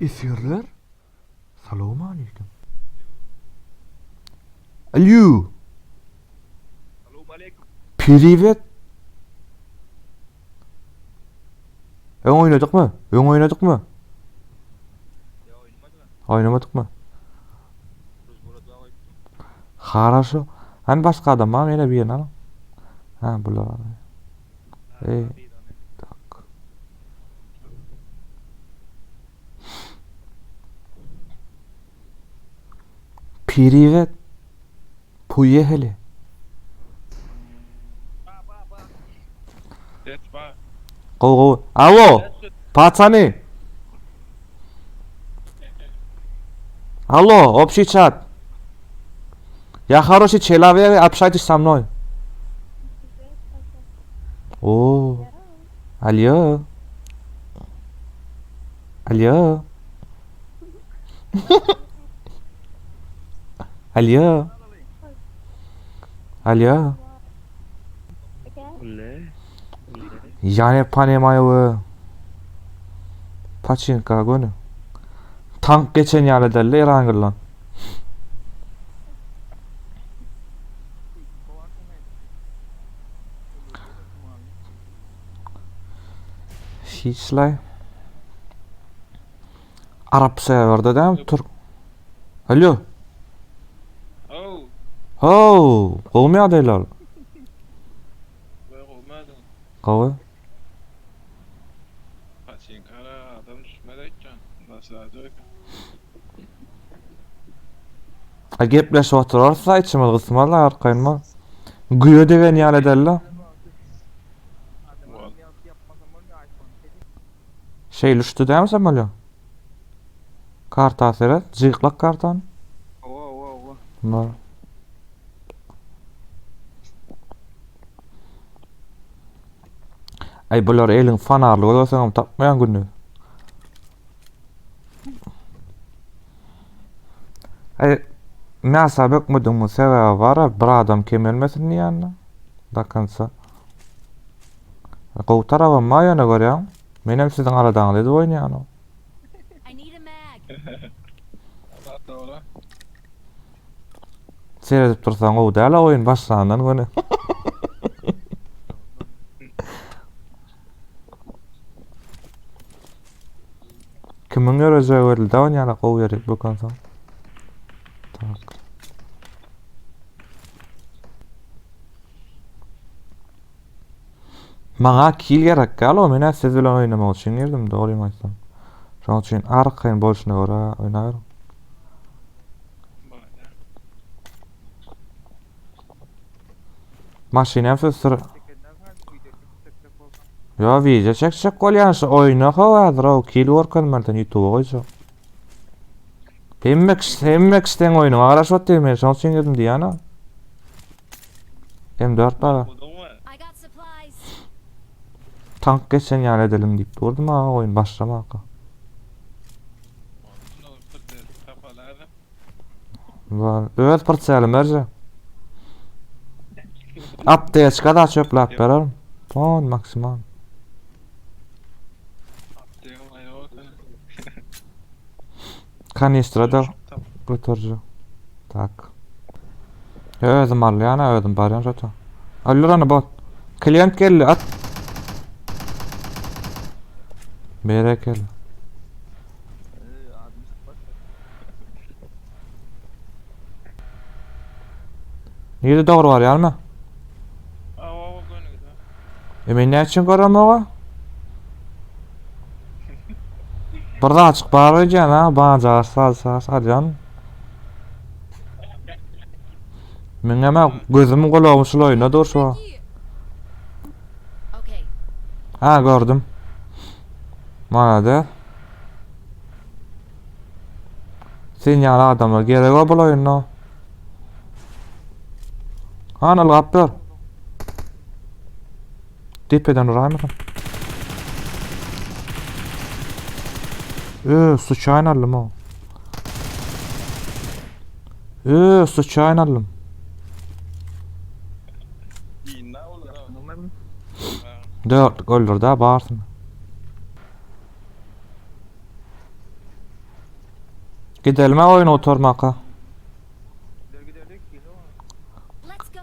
Esgerler, salowmaleýkim. Alýu. Salowmaleýkim. Priwet. Öň oýnadykmy? Öň oýnadykmy? Ýa oýnamadyk. Oýnamadykmy? Haraşo. Hani başga adam bar ýene birini alyň. Ha bular. Ey. Tak. Privet. Poýeheli. Gowy gowy. Alo. Patsany. Alo, общий чат. Я хороший человек, общайтесь со мной. О. Алло. Алло. Алло. Алло. Я не понимаю. Paçinka göni. Tank geçen ýaly däldi Erangyldan. Hiçlay. Arap serwerde dämi türk? Alo. How. How, gowmy ýagdaýlar? Gowy. Paçinkara adam düşmez aýtjan. Başlajak. A gepleşip oturarys-da içimiz gysmaz-la arkaýyn bol. Güýe degen ýaly ederler. Şeýle uçdy dämi samolýot? Karta seret, jyklak kartany. Hawa, hawa, hawa. Bar. Aý bular eliň fanarly gözleseňem tapmaýan gününi. Aý mäsa bökmediňmi sebäbi bara bir adam kemelmesin diýýän-de. Do konca. Gowy tarabam bar ýöne görýäň. Menem siziň aladaňyzy edip oýnaýan. I need a mag. Dogry. Seredip dursaň gowy däl oýun başlandan göni. Kimiň ýörejegi belli däl oýnaýan gowy ýeri bökensoň. Tak. Maňa kil gerek gal o men siz bilen oýnamak üçin girdim dogrymy aýtsam. Şonuň üçin arkaýyn bolşuna görä oýnaberiň. Maşyn hem siz sür. Yo video çekjek bolýan şu oýna how häzir o kil görkezmeli sen YouTube'a goýjak. Hemme kişi hemme kişi seň oýnuňa garaşyp otyr men şonuň üçin girdim diýýän-a. M4 bar. I got supplies. Tank geçen ýaly edeliň diýip durdum aga oýun başlamaka. Bar. Öz pyrçaly berje. Apteçka da çöpläp bererim. Pon maksimal. Kanistra da göterjek. Tak. Özüm alýan, özüm barýan şota. Öldür onu bot. Klient geldi, at. Berekella. Nirede dogry barýarmy? Awa, göni gider. E men näçün göremok-a? Bir zatjyk bar öýdýän ha, banja salsa alýan. Meňem gözüm gulagym şul oýunda dur şu. Ha gördüm. Malades. Sen ýaly adamlar gerek o bul oýunda. Han ylgap dur. Depeden uraýmasyn. Ö, suçaýyn aldym o. Ö, suçaýyn aldym. Dörtlük öldür da barsyn. Gidelime oýun oturmaka.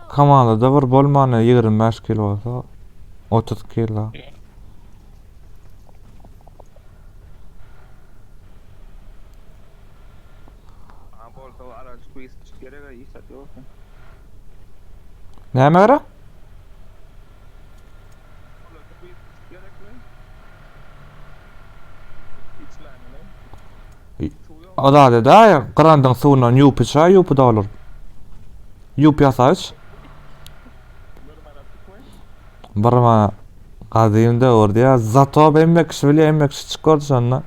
Komandada bir bolmany 25 kilo bolsa 30 kilo. Näme gerek? O da da grandyň suwundan ýuwup içä ýuwup dolar. Ýuwup ýasa iç. Bir ma gadym döwür diýä zato hemme kişi bilýär hemme kişi çyk gördi şonda.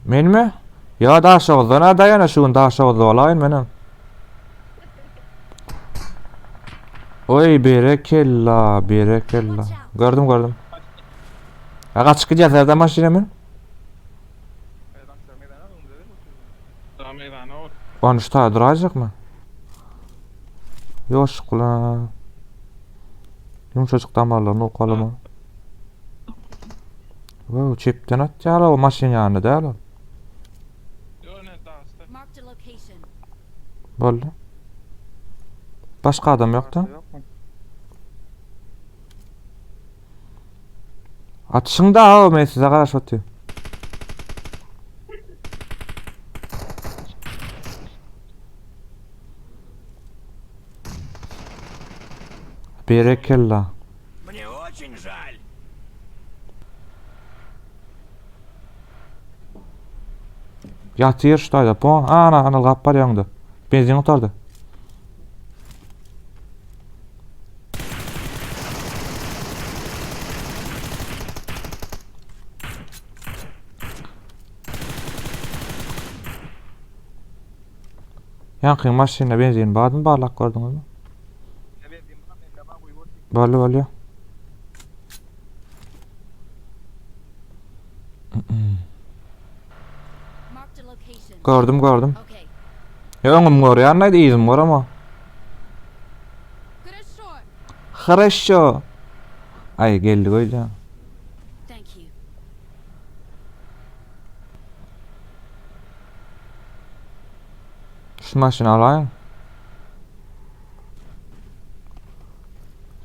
Menmi? Ýa Daşoguzdan a daýana şu gün Daşoguzda bolaýyn menem. Oý berekella, berekella. Gördüm gördüm. A gaçyp gidýär serde maşyna men. Onu şu taýda duraýjakmy? Ýoşuk bilen. Ýumşajyk damarlaryny ukalama. Wow, çepden atýar o maşyn ýanynda däl ol. Boldy. Başga adam ýok da. Atyşyň da o men size garaşyp otyryn. Berekella. Мне очень жаль. Ýatyr şu taýda. Po, ana, ana gap bar ýaňda. Benzin gutardy. Ýaňky maşynda benzin barmy barlap gördüňizmi? Boldy bolýa. Gördüm gördüm. Ya öňüm görýän aýdy yzym görema. Хорошо. Ay geldi goýja. Şu maşyny alaýyn.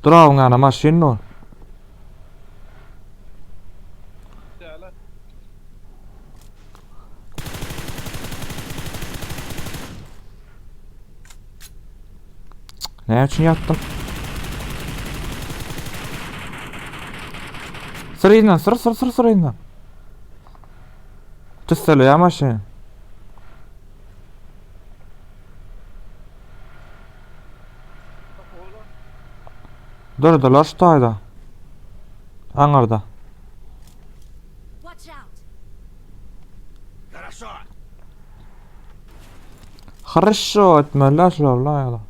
Duragyň ýanyna maşyn dur. Näme üçin ýatdym? Syr yzyndan, syr, syr, syr, syr yzyndan. Tüsseleýär maşyn. Durdular şu taýda. Aňyrda. Хорошо etmeliler şular la ýa.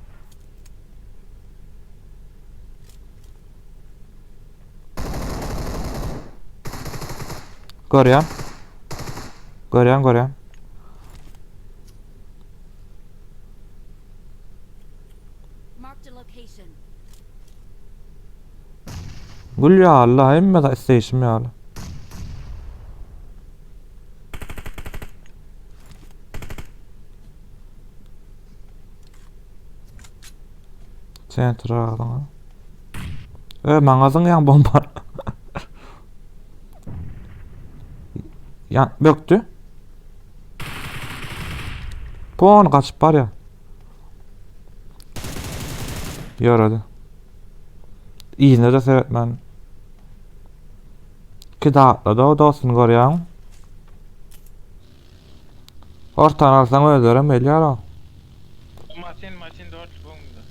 Görýän. Görýän, görýän. Gül ýaly la hemme zat isleýşim ýaly. Sentr aldyň. E, maňa zyňýaň bomba. Ya bökdü. Pon gaçyp barýar. Ýöredi. Yzyna da seretmän. Ki dağatlady o dostuny görýäň. Ortany alsaň özlerem gelýär o. Maşyn maşyn dört öňünde.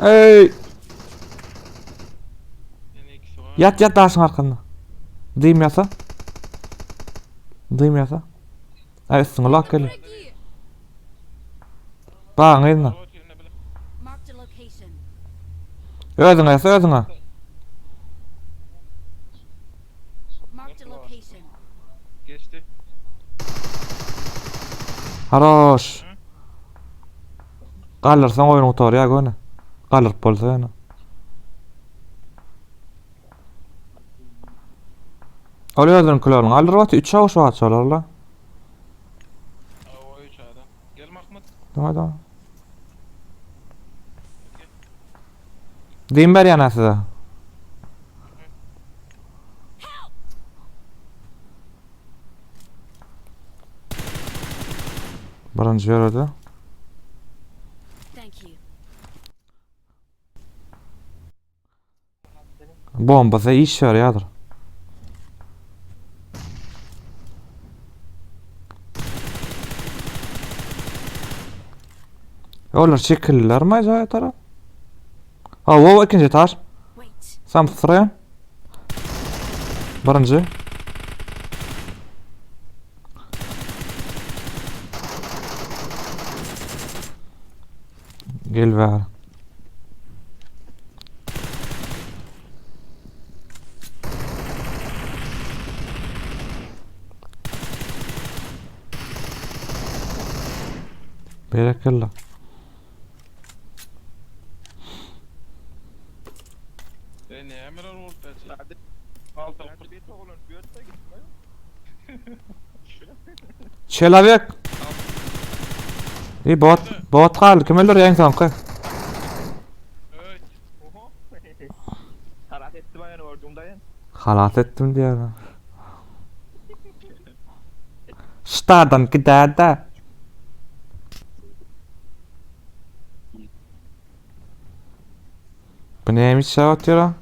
Ey! Ýat ýat daşyň arkasynda. Dym ýasa. Dym ýasa. Ay üstüňe lak gelýär. Bagyň yzyna. Özüňe ýasa özüňe. Haroş. Galdyrsaň oýun gutarýar göni. Galdyryp bolsa ýöne. Ol özüniňkilerini galdyryp aty 3 awuş bar şolarla. Awa 3 adam. Gel Mahmut. Tamam tamam. Diýim berýän size. Birinji ýöredi. Thank you. Bombasy iş berýärdir. Olar çekildilermi ajaýyp tarap? Ha, wow, ikinji etaž. Wait. Sam sırayan. Birinji. Gel bäri. Berekella. E nämeler bolup geçdi? Hadi. Alta Hadi bir oğlum bir öte gitme. Çelawek. İyi bot, bot galdy. Kim öldürýär iň soňky? Evet. Oho. Harat etti bana gördüm dayın. Halat etdim diýär. Ştadan gider-de. Bu neymiş ya atıyor ha?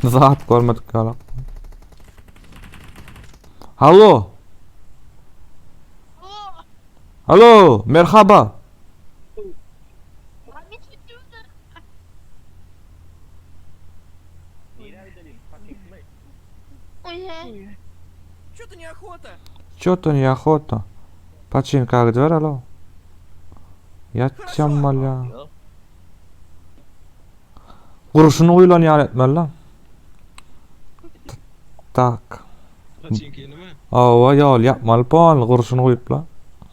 Zat görmedik ya. Hallo. Hallo, merhaba. Nereye gidelim? Fark etme. Что-то неохота. Чё-то неохота. Починка gidiver alo. Ýatjam bolýa. Gurşun guýlan ýaly etmeli lan. Tak. Paçinkini mi? Awa ýol ýapmaly pol gurşun guýup la.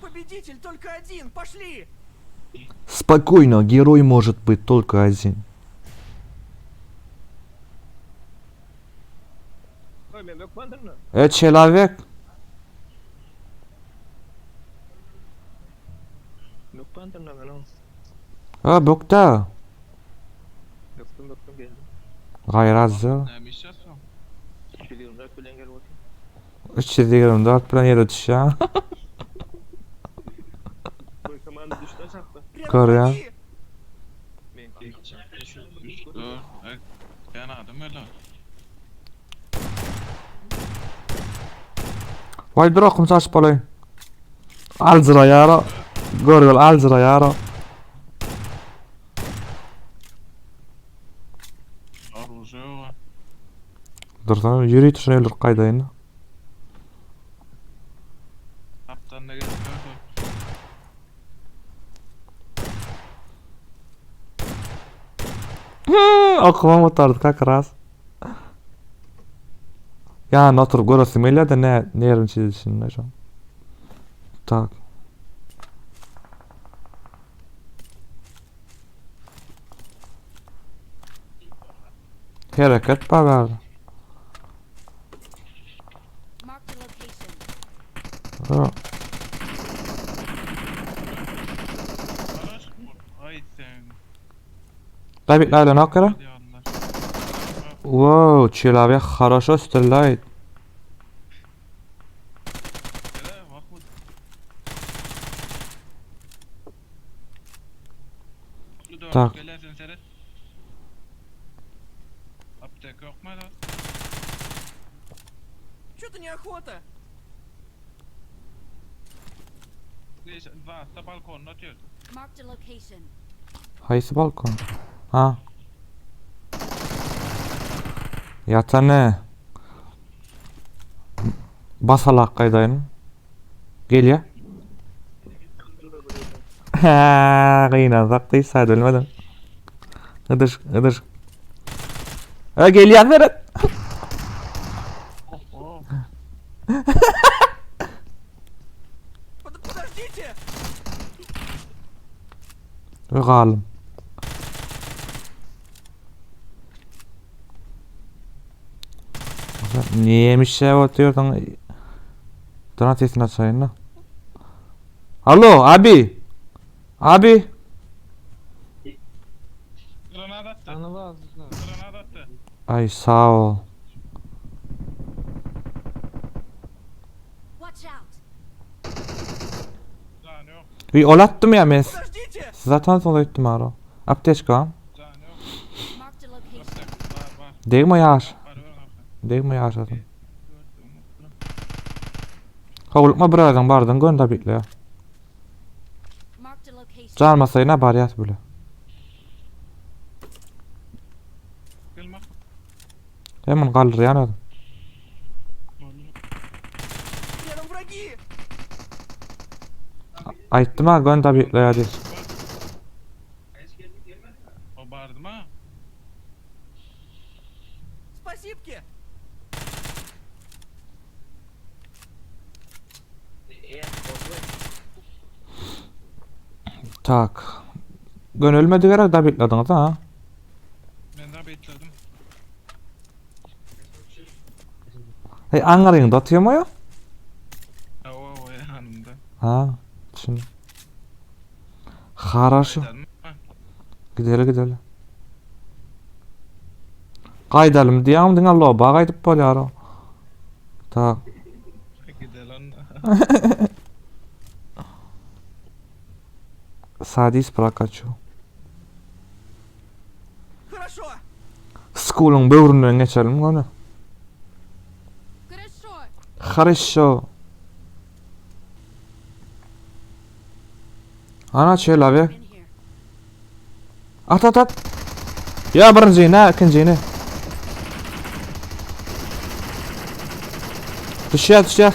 Победитель только один. Пошли. Спокойно, герой может быть только один. Oy men bökmedin mi? E человек. Bökmedin mi ben o? E bökde. Böktüm böktüm geldim. Gaýratzy. Näme iş ýapsaň? 324 bilen gel bakayım. 324 bilen ýere düşýär. Koy komanda düştü aşağıda. Прям Korean. враги. Men 3 4 Ben adam öyle. Waý dur okum çaşyp bolaýyn. Aljyraýar o. Görgül aljyraýar o. Oruje bar. Dursana ýöri tuşuna öldürip gaýdaýyn. Kaptan da gelip gördü. Okumam otardy как раз. Ýanyna oturyp göresim gelýär-de ne nerin çizilişini şo. Tak. Hereket bar bärde. Mark the location. Ha. Araç Ay sen. David Layla ne kadar? Diyorlar. Wow, человек хорошо стреляет. Gel Mahmut. Tak. Gelersin seret. Apteka yok mu lan? Что-то неохота. Neyse, Zatda balkonda otyr. Marked a location. Haýsy balkon? Ha. Ýatany. Basalak gaýdaýyn. Gelýä. Ha, gynansak diýse bilmedim. Ydyş, ydyş. Ha gelýän Berat. Oh. Подождите! We galdym. Neymiş ya oturdun? Dana sesini açayım da. Alo abi. Abi. Granat attı. Granat attı. Ay sağ ol. Watch out. Can yok. Bir ol attım ya ben. Подождите! Zaten sonra ettim ara. Apteçka. Can yok. Marked a location. Var var. Değil mi yaş? Var var. var. Değil mi yaş zaten? Gördüm. Kovulukma birazdan bardın gönda bitle. Marked a location. Carmasayına bariyat bile. Gelme. Hemen kaldır yani adam. Рядом враги! Aytdım ha gönda bitle ya diye. O bağırdı mı? Спасибки! Tak. Gönülmedi gerek da bitlediniz ha. Ben daha bekledim. Hey Ankara'nın da atıyor mu ya? Ya o o yanımda. Ha. Şimdi. Хорошо. Gidelim mi? Gidelim gidelim. Gaýdalym diýäm diňe loba gaýdyp bolýar o. Tak. Gidelim. Sadis prakaçu. Хорошо! School'un böwründen geçelim gone. Хорошо. Хорошо. Ana çelabe. In here. At at at. Ya birinjini, ikinjini. Düşýär, düşýär.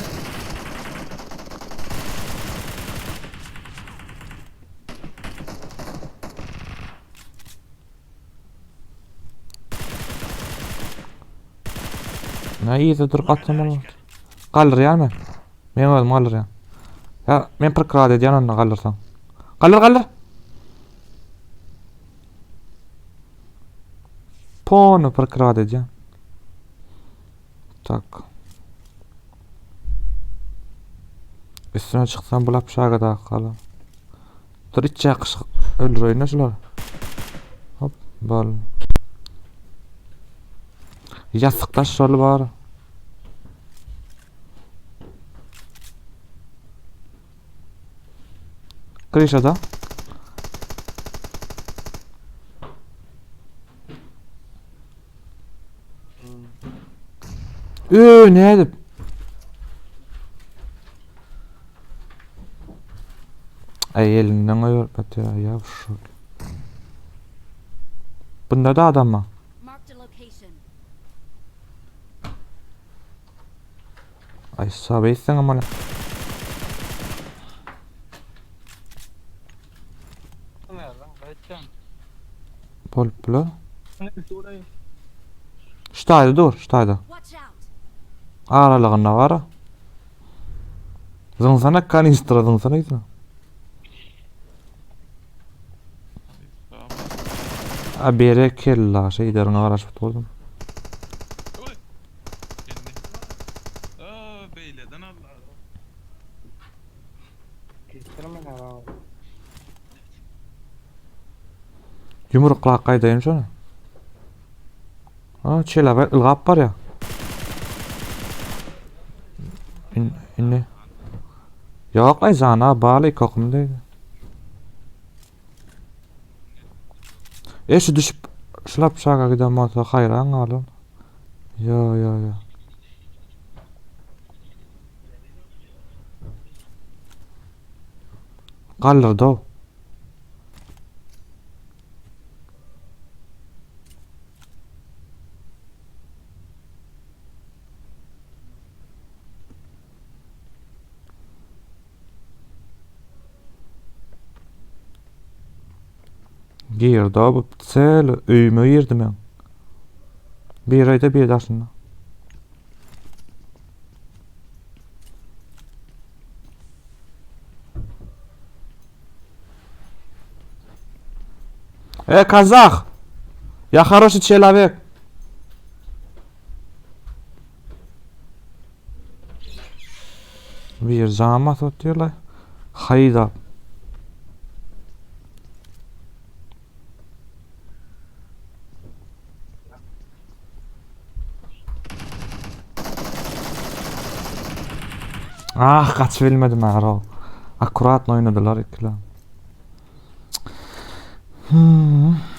Ne iyi dur atsam olur. Galdyr men. Men özüm galdyrýan. Ya men prikrat edýän onda galdyrsaň. Galdyr galdyr. Ponu prikrat edýän. Tak. Üstüne çıksam bu lapşaga da kalan. Dur iç yakış öldüreyim şular. Hop bal. Yastıktaş şol bar. Krişada. Ee, ne edip? Ay elinden koyup ya ya şu. Bunda da adam mı? Marked a location. Ay sabeysen ama ne? Bol bula. Ştaýda dur, ştaýda. Watch out. Aralygynda bar. Zyňsana kanistra zyňsana gitme. A berekella şey derin garaşyp durdum. Oy. Kendi. Aa beyleden Allah. Yumruklak gaýdaýyn şony. Ha, çelebe ylgap bar ya. In, inni. Ýok ay jana baly kokum diýdi. E şu düşüp şulap şaga giden bolsa haýran galan. Yo yo yo. Galdyrdy o. Girdi bu sel öýüme girdi men. Bir ayda bir daşynda. E, kazah! Ya хороший человек. Bir jama otyrlar. Haýda. Ah, gaçyp bilmedim ha, Akkuratno oýnadylar ikiler. Hmm.